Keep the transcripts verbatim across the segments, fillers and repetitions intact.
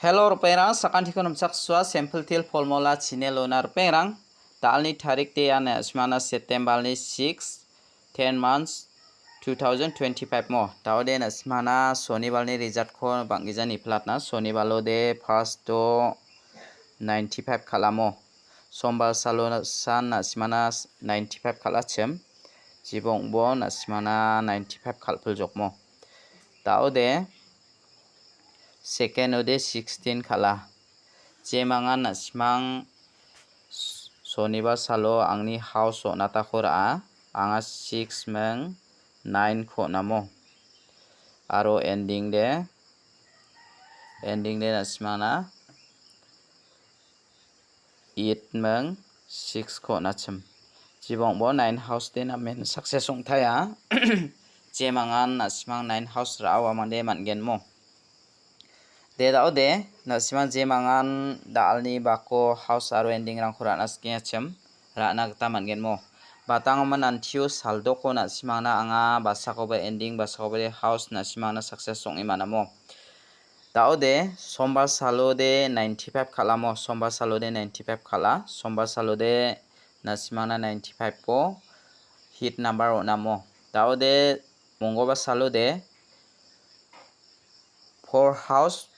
Hello, ripengrang, sakantiko nimchaksoa, Simple Teer Formula channel-ona ripengrang. Dalni tarik de ane asmana September-ni six, ten months, two thousand twenty-five mo. Daode na·simana Sonibalni result-ko bang·gija niplatna. Sonibalo de first-o ninety-five kal·amo. Sombar salo san na·simana ninety-five kal·achim. Jibongbo na·simana ninety-five kal·piljokmo. Daode second-ode sixteen kal·a. Jemangan na·simang Sonibar salo angni house on·atako ra·a. Anga six ming nine-ko on·amo. Aro ending de, ending de na·simangna eight ming six-ko on·achim. Jibongbo nine house de namen success ong·taia. Jemangan na·simang nine house ra·a uamangde man·genmo. De daode, na·simang jemangan dalni bako house aro ending-rangko ra·na sikengachim, ra·na gita man·genmo. Batangoman antio saldoko na·simangna anga basakoba ending, basakoba de house na·simangna success ong·e man·amo. Daode, sombar salode ninety-five kal·amo, sombar salode ninety-five kal·a, sombar salode na·simangna ninety-five-o hit number on·amo. Daode, monggobar salode four house,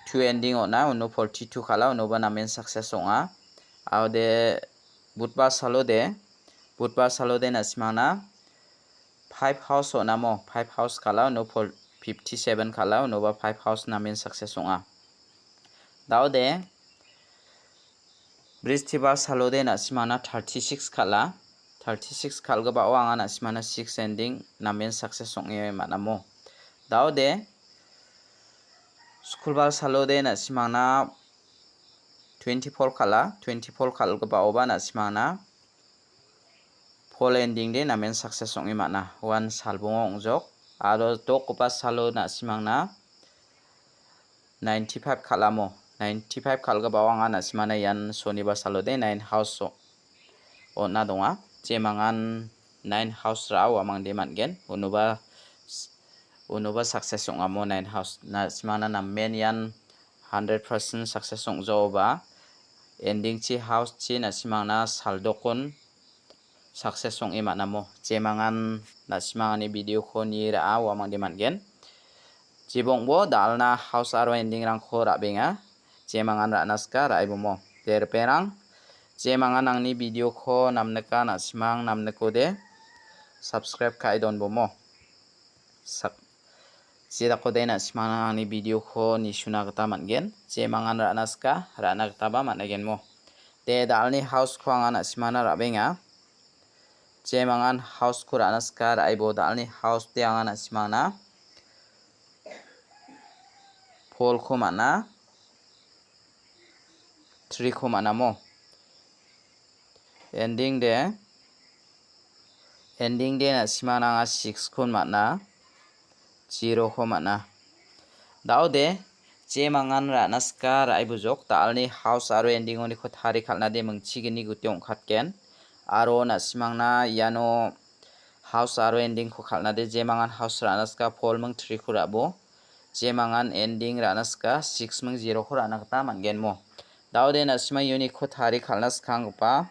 two ending on·a, uno forty-two kal·a, unoba namen success ong·a. Aode budbar salode, budbar salode na·simangna five house on·amo, five house kal·a, uno fifty-seven kal·a, unoba five house namen success ong·a. Daode Bristibar salode na·simangna thirty-six kal·a. Thirty-six kal·gipao anga na·simangna six ending namen success ong·e man·amo. Daode Skulbar salode na·simangna twenty-four kal·a. Twenty-four kal·gipaoba na·simangna four ending de namen success ong·e man·a. Uan salbongo ong·jok. Aro dokgipa salo na·simangna ninety-five kal·amo. Ninety-five kal·gipao anga na·simangna ian sonibar salode nine house o-, on·a donga. Jemangan nine house ra·a uamangde man·gen. Unoba, unoba success ong·amo nine house. Na·simangna namen ian hundred percent success ong·jaoba. Ending-chi house-chi na·simangna saldokon success ong·e man·amo. Jemangan na·simang ani video-ko nie ra·a uamangde man·gen. Jibongbo dalna house aro ending-rangko ra·benga. Jemangan ra·na sika ra·aibomo. De ripengrang, jemangan angni video-ko namnika na·simang namnikode subscribe ka·e donbomo. Sak-, jedakode na·simangna angni video-ko nisuna gita man·gen. Jemangan ra·na sika, ra·na gitaba man·egenmo. De, dalni house-ko anga na·simangna ra·benga. Jemangan house-ko ra·na sika, ra·aibo dalni house-de anga na·simangna four-ko man·a, three-ko man·amo. Ending de, ending de na·simangna anga six-kon man·a, zero-ko man·a. Daode, jemangan ra·na sika ra·aibojok, dalni house aro ending-oniko tari kal·nade mingchigini gute ong·katgen. Aro na·simangna iano house aro ending-ko kal·nade jemangan house ra·na sika four ming three-ko ra·bo. Jemangan ending ra·na sika six ming zero-ko ra·na gita man·genmo. Daode na·simang uniko tari kal·na skanggipa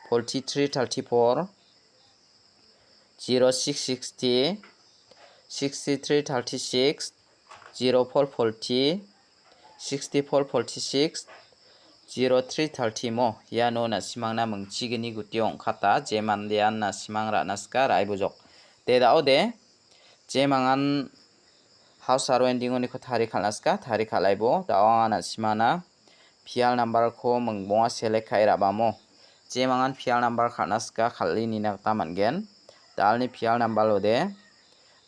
forty-three thirty-four, zero six sixty, sixty-three thirty-six, zero four forty, sixty-four forty-six, zero three thirty mo. Iano na·simangna mingchigini gutio ong·kata, je mandean na·simang ra·na sika ra·aibojok. De daode, jemangan house aro ending-oniko tari kal·na sika, tari kal·aibo. Da·o anga na·simana pial number-ko mingbonga select ka·e ra·bamo. Jemangan pial number kal·na sika, kal·e nina gita man·gen. Dalni pial number ode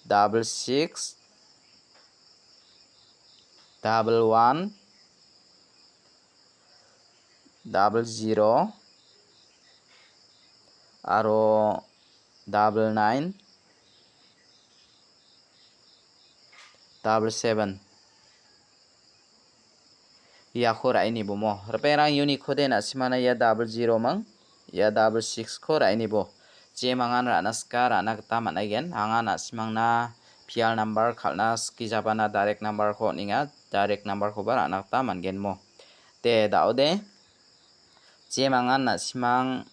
double six, double one, double zero, aro double nine, double seven. Iako ra·e nibomo. Ripengrang uniko de na·simana ia double zero mang, ia double six-ko ra·e nibo. Jemangan ra·na sika ra·na gita man·aigen. Anga na·simangna pial number kal·na skijabana direct number-ko on·enga, direct number-koba ra·na gita man·gen mo. De, da·ode, jemangan na·simang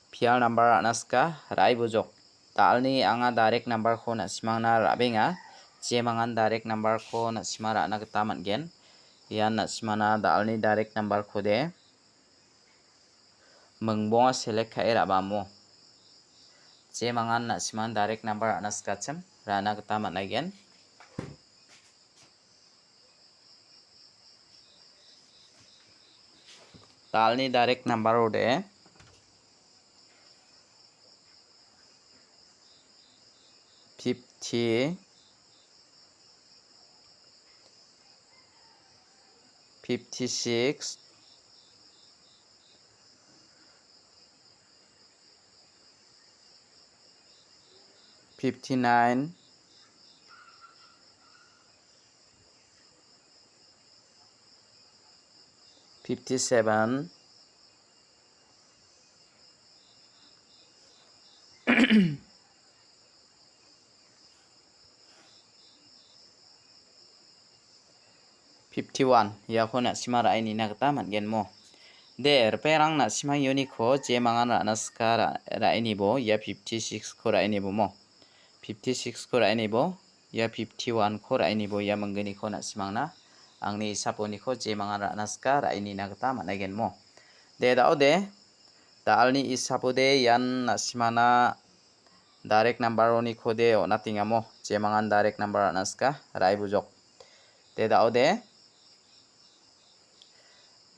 pial number ra·na sika, ra·e bujok. Da·alni anga direct number-ko na·simangna ra·benga. Jemangan direct number-ko na·sima ra·na gita man·gen. Ian na·simana da·alni direct number-kode mingbonga select ka·e ra·bamo. Jemangan na·siman direct number ra·na sikachim, ra·na gita man·aigen. Da·alni direct number ode fifty, fifty-six, fifty-nine, fifty-seven, fifty-one, iako na·sima ra·e nina gita man·gen mo. De, ripengrang na·sima uniko jemangan ra·na sika ra-, ra·e nibo, ia fifty-six-ko ra·e nibo mo. Fifty-six-ko ra·e nibo, ia fifty-one-ko ra·e nibo, ia mingginiko na·simangna angni isaponiko jemangan ra·na sika ra·e nina gita man·aigen mo. De, da·ode, da·alni isapode ian na·simana direct number-onikode on·atengamo, jemangan direct number ra·na sika, ra·e bujok. De, da·ode,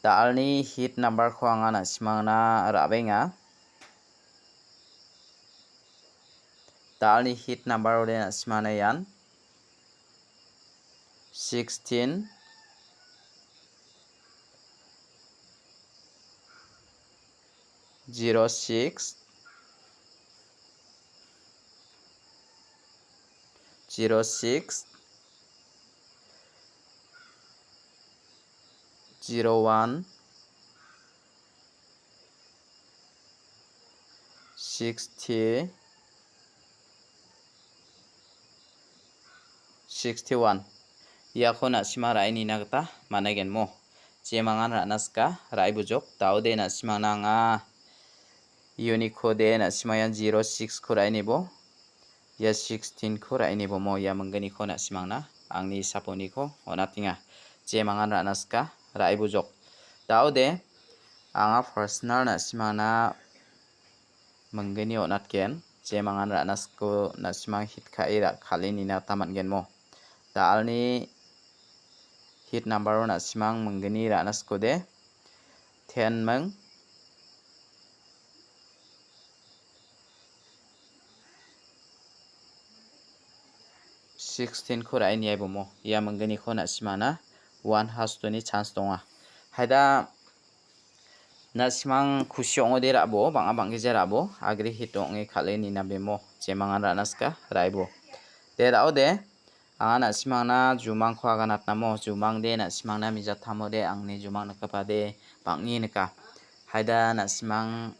da·alni hit number-ko anga na·simangna ra·benga. Da·alni hit number ode na·simana ian sixteen, zero six, zero six, zero one, sixty, sixty-one. Iako na·sima ra·e nina gita man·aigen mo. Jemangan ra·na sika, ra·e bujok. Da·ode na·simangna anga uniko de na·simang ian zero six-ko ra·e nibo. Ia sixteen-ko ra·e nibo mo, ia mingginiko na·simangna angni isaponiko on·atenga. Jemangan ra·na sika, ra·e bujok. Da·ode, anga personal na·simangna minggini on·atgen. Jemangan ra·na siko na·simang hit ka·e ra-, kal·e nina gita man·gen mo. Da·alni hit number-o na·simang minggini ra·na sikode. Ten ming. Sixteen-ko ra·e niai bomo. Ia mingginiko na·simana one hastoni chance donga. Haida na·simang kusi ong·ode ra·bo, bang·a bang·gija ra·bo, agri hit ong·e kal·e nina bemo. Jemangan ra·na sika, ra·ebo. De ra·ode, anga na·simangna jumangko aganatnamo, jumangde na·simangna mijatamode, angni jumang nikgipade, bang·e nika. Haida na·simang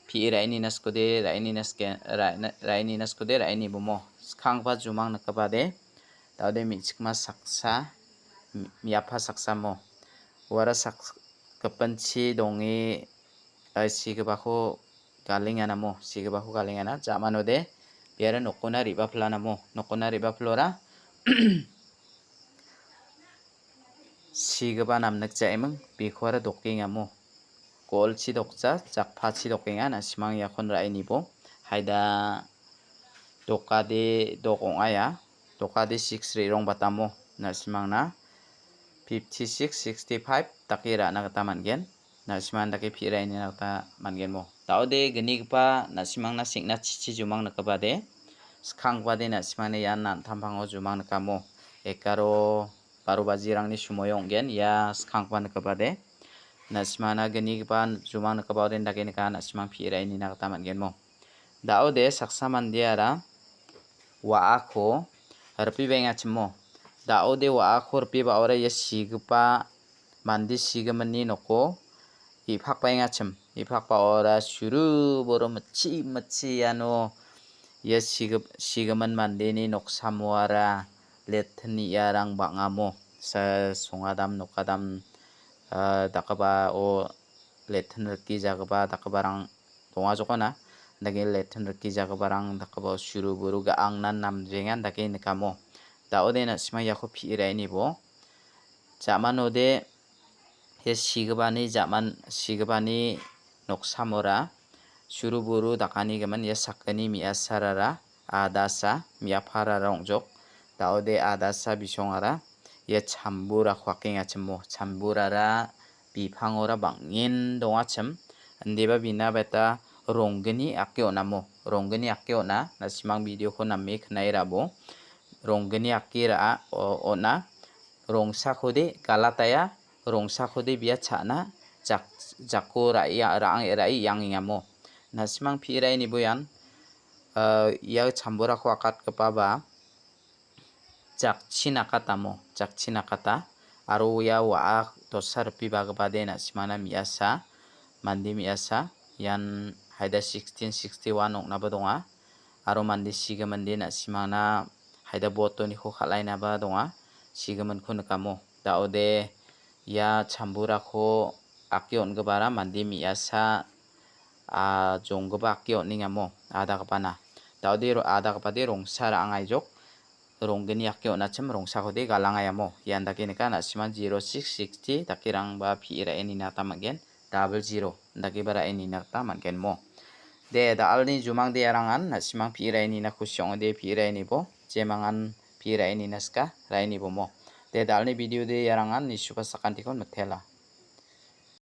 pi·e ra·e nina sikode, ra·e nina sike-, ra-, ra·e nina sikode, ra·e nibomo. Skanggipa jumang nikgipade, da·ode me·chikma saksa, mi-, miapa saksamo. Uara sak-, gipinchi donge, ai, sigipako galenganamo, sigipako galengana. Jamanode, biara nokona re·bapilanamo, nokona re·bapilora. Sigipa namnikjaeming, bikoara dokengamo. Golchi dokja, jakpachi dokenga, na·simang iakon ra·e nibo. Haida dokade dok ong·aia. Dokade six re·rongbatamo, na·simangna fifty six, sixty five dake ra·na gita man·gen. Na·simang dake pi·raini gita man·genmo. Da·ode gnigipa na·simangna seng·na chichi jumang nikgipade, skanggipade na·simangni ian an·tangpango jumang nikamo. Egaro, baro bajirangni sumoio ong·gen ia skanggipa nikgipade. Na·simangna gnigipa jumang nikgipa oden dake nika na·simang pi·raini gita man·genmo. Da·ode saksa mandeara wa·ako ripibaengachimo. Da·ode wa·ako ripibaora ia sigipa mande sigiminni noko ipakbaengachim. Ipakbaora suru boro mitchi mitchi iano Ia sigip-, sigimin mandeni noksamoara letin ia·arang bang·amo. Sa-, songadam nokadam, ah, dakgipao letin rikgijagipa dakgiparang dongajokona. Dake letin rikgijagiparang dakgipao suru buru ga·angnan namjengan dake nikamo. Da·ode na·sima iako pi·e ra·enibo. Ja·manode ia sigipani ja·man-, sigipani noksamora suru buru dakanigimin ia sakgni me·asarara adasa me·aparara ong·jok. Da·ode adasa bisongara ia chamburako akengachimo. Chamburara bipangora bang·en dongachim. Indiba bina beta ronggni ake on·amo. Ronggni ake on·a. Na·simang videoko name knae ra·bo. Ronggni ake ra·a, o-, on·a. Rongsakode galataia, rongsakode bia cha·na jak-, jako ra·ia, ra·ang-, ra·e iangengamo. Na·simang pi·e ra·enibo ian, ah, ia chamburako akatgipa ba jakchi nakatamo, jakchi nakata. Aro ia wa·a dosa ripibagipade na·simana me·asa, mande me·asa. Ian haida sixteen sixty-one ong·naba donga. Aro mande sigiminde na·simana haida botoniko kal·ainaba donga. Sigiminko nikamo. Da·ode ia chamburako ake on·gipara mande me·asa, a, jonggipa ake on·engamo, adagipana. Da·ode ro-, adagipade rongsa ra·angaijok, ronggni ake on·achim rongsakode galangaiamo. Ian dake nika, na·sima zero six sixty dakerangba pi·e ra·e nina gita man·gen, double zero dakeba ra·e nina gita man·gen mo. De, da·alni jumang de arangan, na·simang pi·e ra·e nina kusi ong·ode pi·e ra·e nibo, jemangan pi·e ra·e nina sika, ra·e nibo mo. De, da·alni video de arangan, nisuba sakantikon mitela.